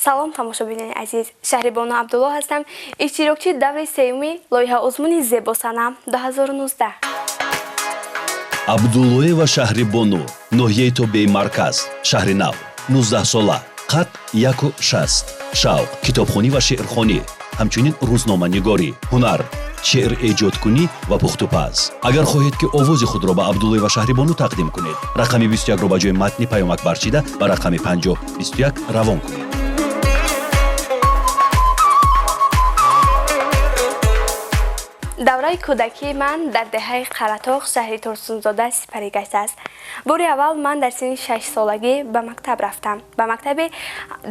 Салом тамошобинони азиз, Шаҳрибону Абдулло ҳастам, иштирокчии даври сеюми лоиҳа озмуни Зебосанам 2019. Абдуллоева Шаҳрибону, ноҳияи тобеи марказ, шаҳри Нав, 19 сола, қад 1,60, шавқ китобхонӣ ва шеърхонӣ, ҳамчунин рӯзноманигорӣ, ҳунар шеър эҷодкунӣ ва пухтупаз. Агар хоҳед, ки овози худро ба Абдуллоева Шаҳрибону тақдим кунед, рақами 21-ро ба ҷои матни паёмак барчида ба рақами 5021 равон кунед. Давраи кӯдакии ман дар деҳаи Қаратоғ, шаҳри Турсунзода сипарӣ гаштааст. Бори аввал ман дар синни 6-солагӣ ба мактаб рафтам. Ба мактаби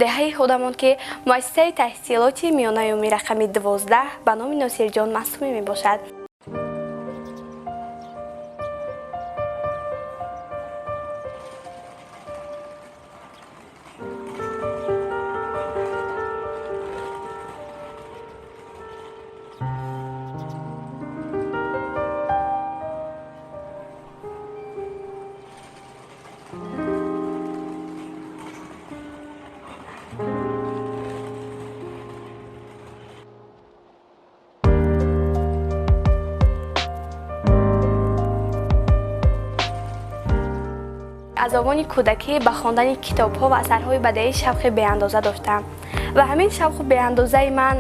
деҳаи худамон, ки муассисаи таҳсилоти миёнаи умумӣ рақами 12 ба номи Носирҷон Маъсумӣ мебошад. Аз овони кӯдакӣ ба хондани китобҳо ва асарҳои бадеӣ шавқи беандоза доштам ва ҳамин шавқу беандозаи ман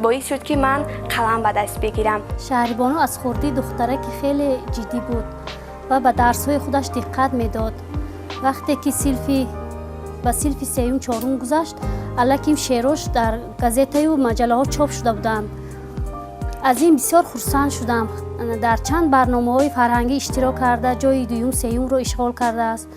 боис шуд, ки ман қалам ба даст бигирам. Шаҳрибону аз хурдӣ духтараки хеле ҷиддӣ буд ва ба дарсҳои худаш диққат медод. Вақте ки ба синфи сеюм чорум гузашт, аллакай шеърош дар газетаю маҷаллаҳо чоп шуда буданд. Аз ин бисёр хурсанд шудам. Дар чанд барномаҳои фарҳангӣ иштирок карда, ҷои дуюм сеюмро ишғол кардааст.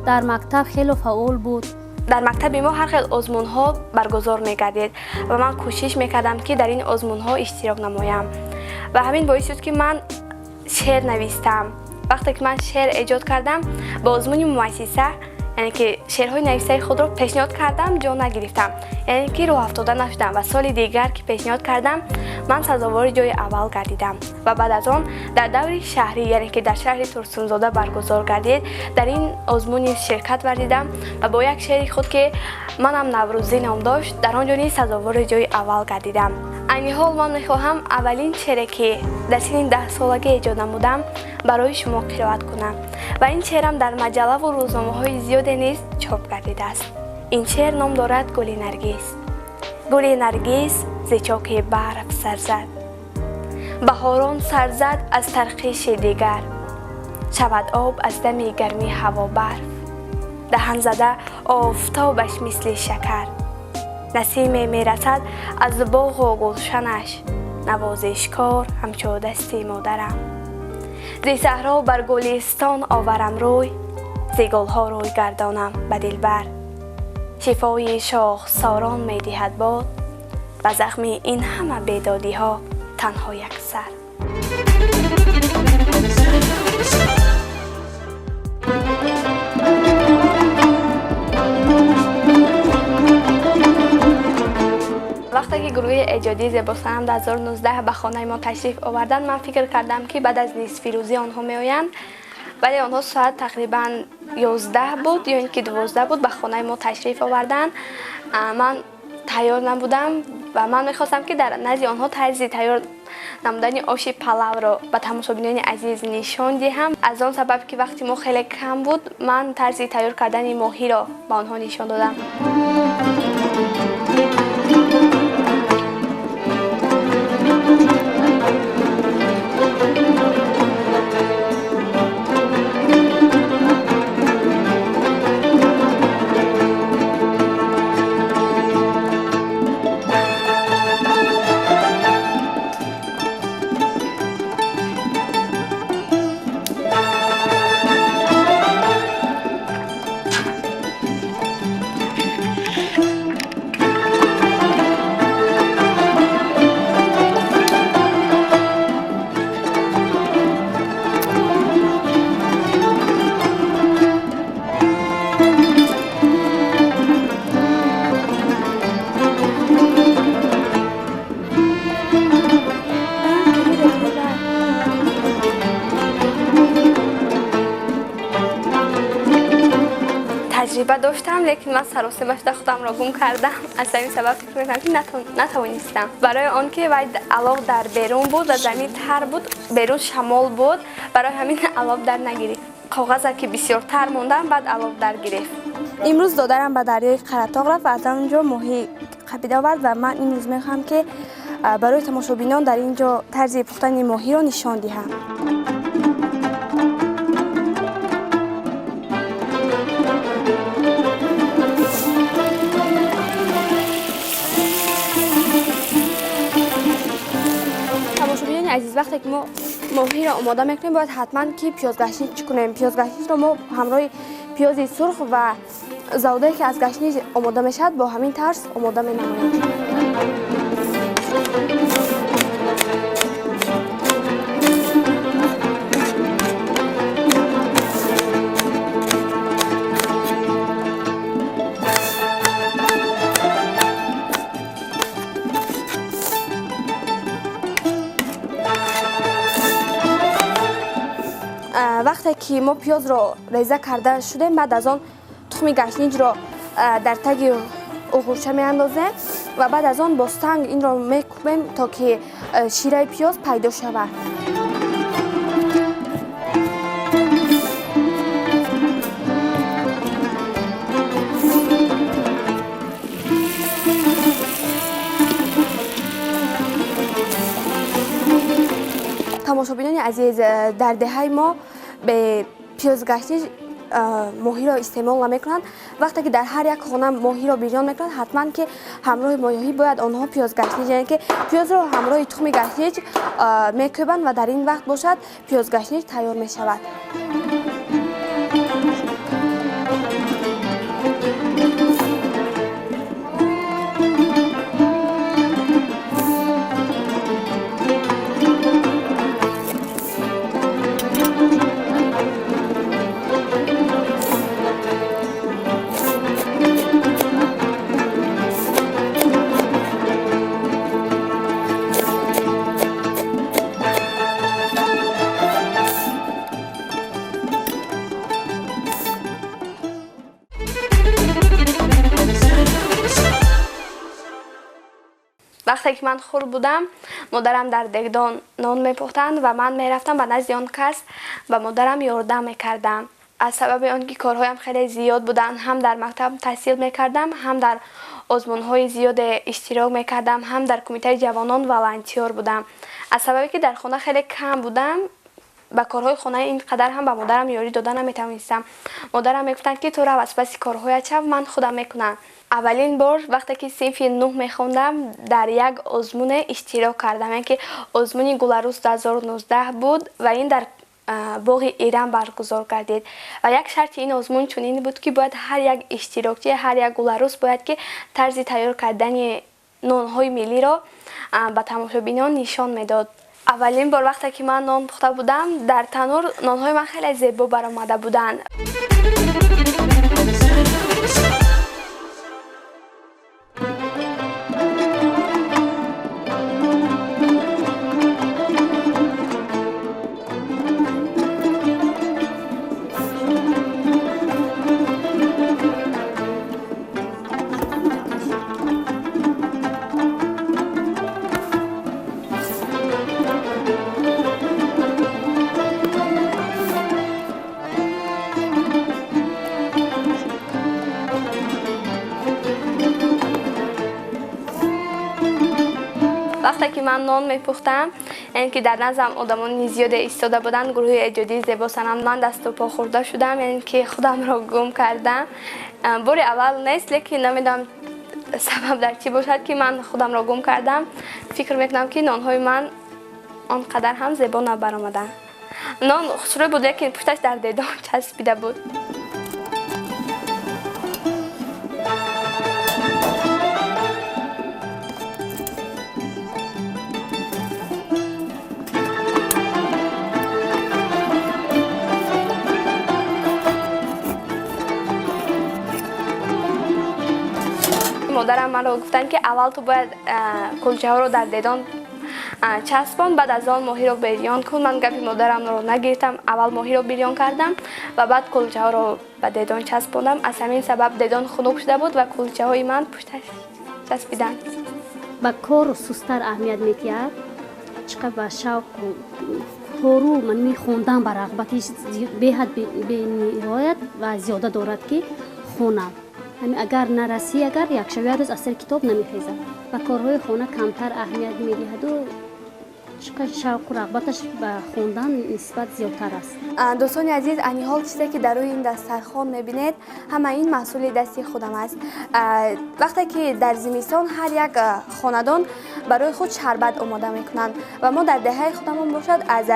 Дар мактаб хело фаъол буд. Дар мактаби мо ҳар хел озмунҳо баргузор мегардид ва ман кӯшиш мекардам, ки дар ин озмунҳо иштирок намоям ва ҳамин боис шуд, ки ман шеър навистам. Вақте ки ман шеър эҷод кардам, ба озмуни муассиса, яъне ки шеърҳои навистаи худро пешниҳод кардам, ҷо нагирифтам, яъне ки рӯҳафтода нашудам ва соли дигар ки пешниҳод кардам, ман сазовори ҷои аввал гардидам ва баъд аз он дар даври шаҳрӣ, яъне ки дар шаҳри Турсунзода баргузор гардид, дар ин озмун низ ширкат варзидам ва бо як шеъри худ, ки манам Наврӯзӣ ном дошт, дар он ҷо низ сазовори ҷои аввал гардидам. Айни ҳол ман мехоҳам аввалин шеъре, ки дар синни 10-солагӣ эҷод намудам, барои шумо қироат кунам ва ин шеърам дар маҷаллаву рӯзномаҳои зиёде низ чоп гардидааст. Ин шеър ном дорад Гули Наргиз. Гули Наргиз зи чоки барф сар зад, баҳорон сар зад аз тарқиши дигар, шавад об аз дами гарми ҳаво барф, даҳан зада офтобаш мисли шакар, насиме мерасад аз боғу гулшанаш, навозишкор ҳамчу дасти модарам. Зи саҳро бар гулистон оварам рӯй, зи гулҳо рӯй гардонам ба дилбар, шифои шохсорон медиҳад бод, ба захми ин ҳама бедодиҳо танҳо як сар. Вақте ки гурӯҳи эҷодии Зебосанам 2019 ба хонаи мо ташриф оварданд, ман фикр кардам, ки баъд аз нисфирӯзӣ онҳо меоянд, вале онҳо соат тақрибан 11 буд ё ин ки 12 буд ба хонаи мо ташриф оварданд. Ман тайёр набудам ва ман мехостам, ки дар назди онҳо тарзи тайёр намудани оши палавро ба тамошобинони азиз нишон диҳам. Аз он сабаб, ки вақти мо хеле кам буд, ман тарзи тайёр кардани моҳиро ба онҳо нишон додам. Таҷриба доштам, лекин ман саросема шуда худамро гум кардам. Аз ҳамин сабаб фикр мекунам, ки натавонистам. Барои он ки вай алов дар берун буд ва замин тар буд, берун шамол буд, барои ҳамин алов дар нагирифт. Коғаза ки бисёртар мондам, баъд алов дар гирифт. Имрӯз додарам ба дарёи Қаратоғ рафт ва аз он ҷо моҳӣ қапида овард ва ман имрӯз мехоҳам, ки барои тамошобинон дар ин ҷо тарзи пухтани моҳиро нишон диҳам. Тамошобинони азиз, вақте ки мо моҳиро омода мекунем, бояд ҳатман ки пиёзгашнич чӣ кунем. Пиёзгашничро мо ҳамроҳи пиёзи сурх ва заводае, ки аз гашнич омода мешавад, бо ҳамин тарз омода менамоем. Вақте ки мо пиёзро реза карда шудем, баъд аз он тухми гашниҷро дар таги уғурча меандозем ва баъд аз он бо санг инро мекӯбем, то ки шираи пиёз пайдо шавад. Тамошобинони азиз, дар деҳаи мо бе пиёзгашнич моҳиро истеъмол намекунанд. Вақте ки дар ҳар як хона моҳиро бирён мекунанд, ҳатман ки ҳамроҳи моҳӣ бояд онҳо пиёзгашнич, яъне ки пиёзро ҳамроҳи тухми гашнич мекӯбанд ва дар ин вақт бошад пиёзгашнич тайёр мешавад. Вақте ки ман хурд будам, модарам дар дегдон нон мепухтанд ва ман мерафтам ба назди он кас, ба модарам ёрдам мекардам. Аз сабаби он ки корҳоям хеле зиёд буданд, ҳам дар мактаб таҳсил мекардам, ҳам дар озмунҳои зиёде иштирок мекардам, ҳам дар кумитаи ҷавонон волонтёр будам. Аз сабабе ки дар хона хеле кам будам, ба корҳои хона ин қадар ҳам ба модарам ёрӣ дода наметавонистам. Модарам мегуфтанд, ки ту рав аз паси корҳоят шав, ман худам мекунам. Аввалин бор вақте ки синфи 9 мехондам, дар як озмуне иштирок кардам, яъне ки озмуни Гуларус 2019 буд ва ин дар боғи Ирам баргузор гардид. Ва як шарти ин озмун чунин буд, ки бояд ҳар як иштирокчӣ, ҳар як гуларус бояд ки тарзи тайёр кардани нонҳои миллиро ба тамошобинон нишон медод. Аввалин бор вақте ки ман нон пухта будам, дар танур нонҳои ман хеле зебо баромада буданд. Вақте ки ман нон мепухтам, яъне ки дар наздам одамони зиёде истода буданд, гурӯҳи эҷодии зебо санам, ман дасту по хӯрда шудам, яъне ки худамро гум кардам. Бори аввал нест, лекин намедонам сабаб дар чӣ бошад, ки ман худамро гум кардам. Фикр мекунам, ки нонҳои ман он қадар ҳам зебо набаромаданд. Нон хушрӯй буд, лекин пушташ дар дедон часпида буд. Модарам маро гуфтанд, ки аввал ту бояд кулчаҳоро дар дедон Часпон, баъд аз он моҳиро бирён кун. Ман гапи модарамро нагирифтам, аввал моҳиро бирён кардам ва баъд кулчаҳоро ба дедон часпондам. Аз ҳамин сабаб дедон хунук шуда буд ва кулчаҳои ман пушташ часпиданд. Ба кор сустар аҳамият медиҳад, чӣ қадр ба шавқу кору ман хондан ба рағбати беҳад бениҳоят ва зиёда дорад ки хонад. Агар нарасӣ, агар якшаби рӯз аз сари китоб намехезад. Ба корҳои хона камтар аҳамият медиҳаду чӣ қадр шавқу рағбаташ ба хондан нисбат зиёдтар аст. Дӯстони азиз, айни ҳол чизе ки дар рӯи ин дастархон мебинед, ҳама ин маҳсули дасти худам аст. Вақте ки дар зимистон ҳар як хонадон барои худ шарбат омода мекунанд ва мо дар деҳаи худамон бошад аз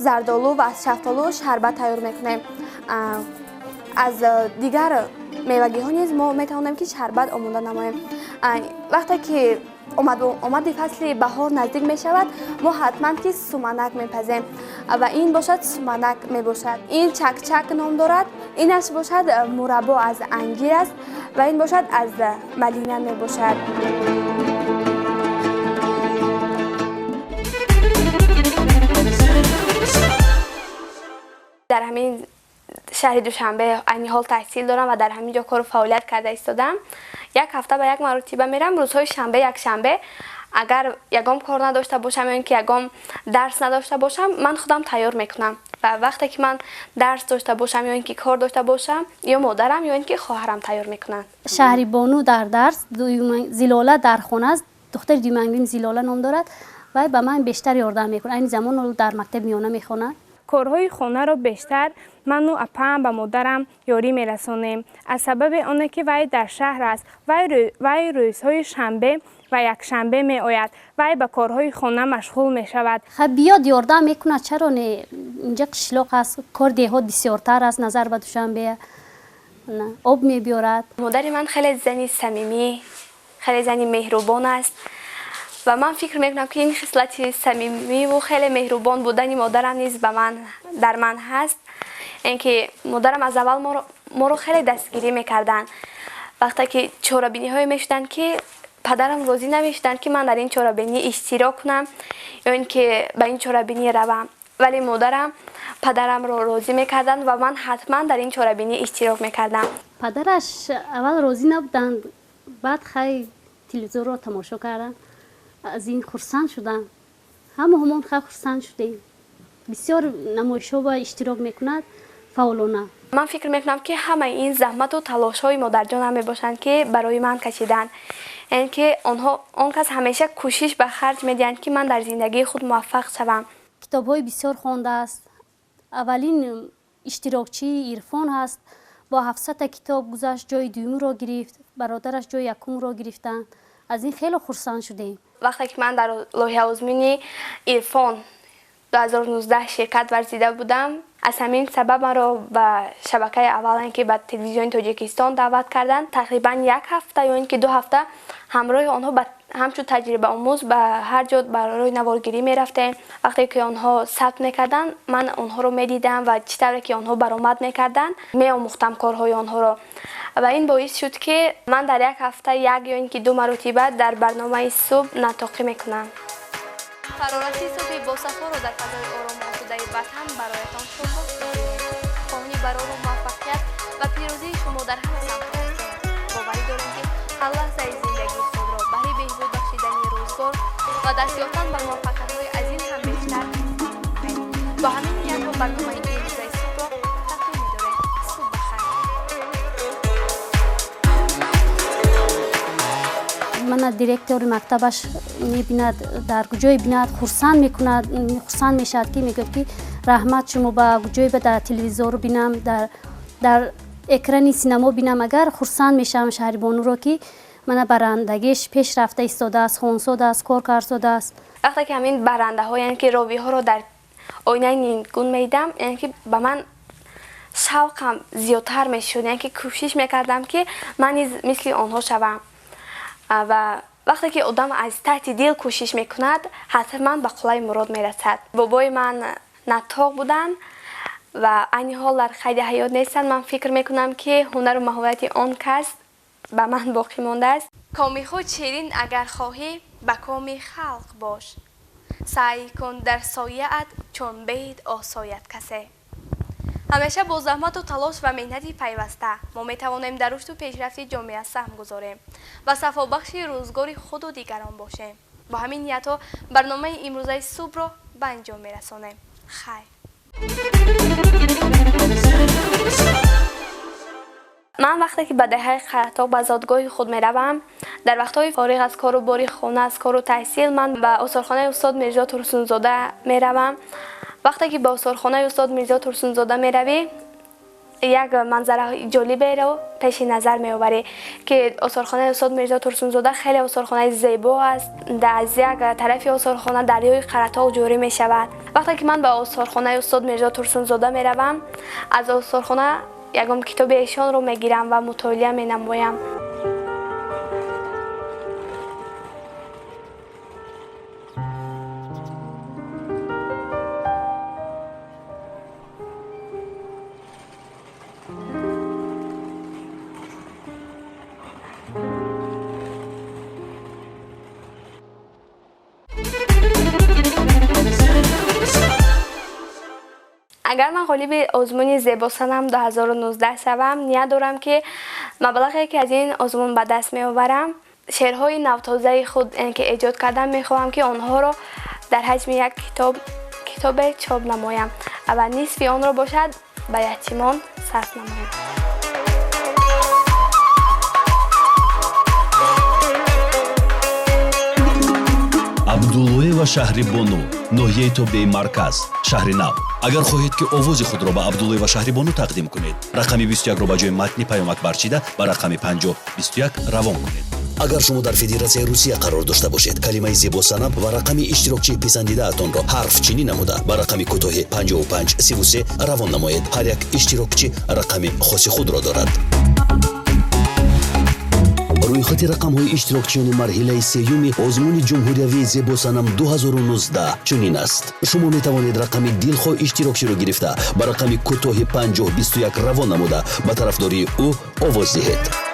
зардолу ва аз шафтолу шарбат тайёр мекунем. Аз дигар мевагиҳо низ мо метавонем ки шарбат омода намоем. Вақте ки омади фасли баҳор наздик мешавад, мо ҳатман ки суманак мепазем ва ин бошад суманак мебошад. Ин чакчак ном дорад, инаш бошад мураббо аз анҷир аст ва ин бошад аз малина мебошад. Дар ҳамин шаҳри Душанбе айни ҳол таҳсил дорам ва дар ҳамин ҷо кору фаъолият карда истодам. Як ҳафта ба як маротиба мерам, рӯзҳои шанбе, якшанбе. Агар ягон кор надошта бошам ё ин ки ягон дарс надошта бошам, ман худам тайёр мекунам. Ва вақте ки ман дарс дошта бошам ё ин ки кор дошта бошам, ё модарам ё ин ки хоҳарам тайёр мекунанд. Шаҳрибону дар дарс, Зилола дар хона аст. Духтари дуюмангим Зилола ном дорад ва ба ман бештар ёрдам мекунад. Айни замон дар мактаби миёна мехонад. Корҳои хонаро бештар ману апаам ба модарам ёрӣ мерасонем. Аз сабаби оне ки вай дар шаҳр аст, вай рӯзҳои шанбе ва якшанбе меояд, вай ба корҳои хона машғул мешавад. Хаб биёд ёрдам мекунад, чаро не? Инҷа қишлоқ аст, кор деҳот бисёртар аст назар ба Душанбе. Об мебиёрад. Модари ман хеле зани самимӣ, хеле зани меҳрубон аст ва ман фикр мекунам ки ин хислати самимиву хеле меҳрубон будани модарам низ ба ман дар ман ҳаст. Ин ки модарам аз аввал моро хеле дастгирӣ мекарданд. Вақте ки чорабиниҳое мешуданд ки падарам розӣ намешуданд ки ман дар ин чорабинӣ иштирок кунам ё ин ки ба ин чорабинӣ равам, вале модарам падарамро розӣ мекарданд ва ман ҳатман дар ин чорабинӣ иштирок мекардам. Падараш аввал розӣ набуданд, баъд хай телевизорро тамошо карданд, аз ин хурсанд шудам. Ҳама ҳамон хай хурсанд шудем. Бисёр намоишҳо ба иштирок мекунад фаъолона. Ман фикр мекунам ки ҳамаи ин заҳмату талошҳои модарҷонам мебошанд ки барои ман кашиданд. Яъне ки онҳо он кас ҳамеша кӯшиш ба харҷ медиҳанд ки ман дар зиндагии худ муваффақ шавам. Китобҳои бисёр хондааст. Аввалин иштирокчии Ирфон ҳаст. Бо 700 китоб гузашт, ҷои дуюмро гирифт, бародараш ҷои якумро гирифтанд. Аз ин хеле хурсанд шудем. Вақте ки ман дар лоиҳаозмуни Ирфон 2019 ширкат варзида будам, аз ҳамин сабаб маро ба шабакаи аввал, ин ки ба телевизиони Тоҷикистон даъват карданд. Тақрибан як ҳафта ё ин ки 2 ҳафта ҳамроҳи онҳо ҳамчун таҷрибаомӯз ба ҳар ҷо барои наворгирӣ мерафтем. Вақте ки онҳо сабт мекарданд, ман онҳоро медидам ва чӣ тавре ки онҳо баромад мекарданд, меомӯхтам корҳои онҳоро. Ва ин боис шуд ки ман дар як ҳафта як ё ин ки 2 маротиба дар барномаи субҳ натоқӣ мекунам. Фарорасии субҳи босафоро дар фазои орому осудаи ватан бароятон шодбош мегӯем. Хоҳони барору муваффақият ва пирӯзии шумо дар ҳама самтҳо ҳастем. Боварӣ дорем ки ҳар лаҳзаи зиндагии худро баҳри беҳбуд бахшидани рӯзгор ва даст ёфтан ба муваффақиятҳои аз ин ҳам бештар. Бо ҳамин ниятҳо барномаи имрӯзаи субҳро тақдим медорем. Субҳ бахайр. Мана директори мактабаш мебинад, дар куҷое бинад хурсанд мекунад, хурсанд мешавад ки мегӯяд ки раҳмат шумо ба куҷое ба дар телевизор бинам, дар экрани синамо бинам, агар хурсанд мешавам Шаҳрибонуро ки мана барандагиш пеш рафта истодааст, хонсодааст, кор карсодааст. Вақте ки ҳамин барандаҳо, яъне ки ровиҳоро дар оинаи нингун медидам, яъне ки ба ман шавқам зиёдтар мешуд, яъне ки кӯшиш мекардам ки ман низ мисли онҳо шавам. Ва вақте ки одам аз таҳти дил кӯшиш мекунад, ҳатман ба қуллаи мурод мерасад. Бобои ман натоқ буданд ва айни ҳол дар қайди ҳаёт нестанд. Ман фикр мекунам ки ҳунару маҳорати он кас ба ман боқӣ мондааст. Коми худ ширин агар хоҳӣ, ба коми халқ бош. Саъй кун дар сояат, чун бед осояд касе. Ҳамеша бо заҳмату талош ва меҳнати пайваста мо метавонем дар рушду пешрафти ҷомеа саҳм гузорем ва сафобахши рӯзгори худу дигарон бошем. Бо ҳамин ниятҳо барномаи имрӯзаи субҳро ба анҷом мерасонем. Хайр. Ман вақте ки ба деҳаи Қаратоқ, ба зодгоҳи худ меравам, дар вақтҳои фориғ аз кору бори хона, аз кору таҳсил, ман ба осорхонаи устод Мирзо Турсунзода меравам. Вақте ки ба осорхонаи устод Мирзо Турсунзода меравӣ, як манзараи ҷолиберо пеши назар меоварӣ, ки осорхонаи устод Мирзо Турсунзода хеле осорхонаи зебо аст. Аз як тарафи осорхона дарёи Қаратоқ ҷорӣ мешавад. Вақте ки ман ба осорхонаи устод Мирзо Турсунзода меравам, аз осорхона ягон китоби эшонро мегирам ва мутолиа менамоям. Агар ман ғолиби озмуни Зебосанам 2019 шавам, ният дорам, ки маблағе ки аз ин озмун ба даст меоварам, шеърҳои навтозаи худ, ки эҷод кардам, мехоҳам, ки онҳоро дар ҳаҷми як китобе чоп намоям ва нисфи онро бошад ба ятимон сарф намоям. Абдуллоева Шаҳрибону, ноҳияи тобеи марказ, шаҳри Нав. Агар хоҳед, ки овози худро ба Абдуллоева Шаҳрибону тақдим кунед, рақами 21-ро ба ҷои матни паёмак барчида, ба рақами 5021 равон кунед. Агар шумо дар Федератсияи Русия қарор дошта бошед, калимаи Зебосанам ва рақами иштирокчии писандидаатонро ҳарфчинӣ намуда, ба рақами кӯтоҳи 5533 равон намоед. Ҳар як иштирокчӣ рақами хоси худро дорад. Рӯйхати рақамҳои иштирокчиёни марҳилаи сеюми озмуни ҷумҳуриявии Зебосанам 2019 чунин аст. Шумо метавонед рақами дилхоҳ иштирокчиро гирифта, ба рақами кӯтоҳи 5021 равон намуда, ба тарафдории ӯ овоз диҳед.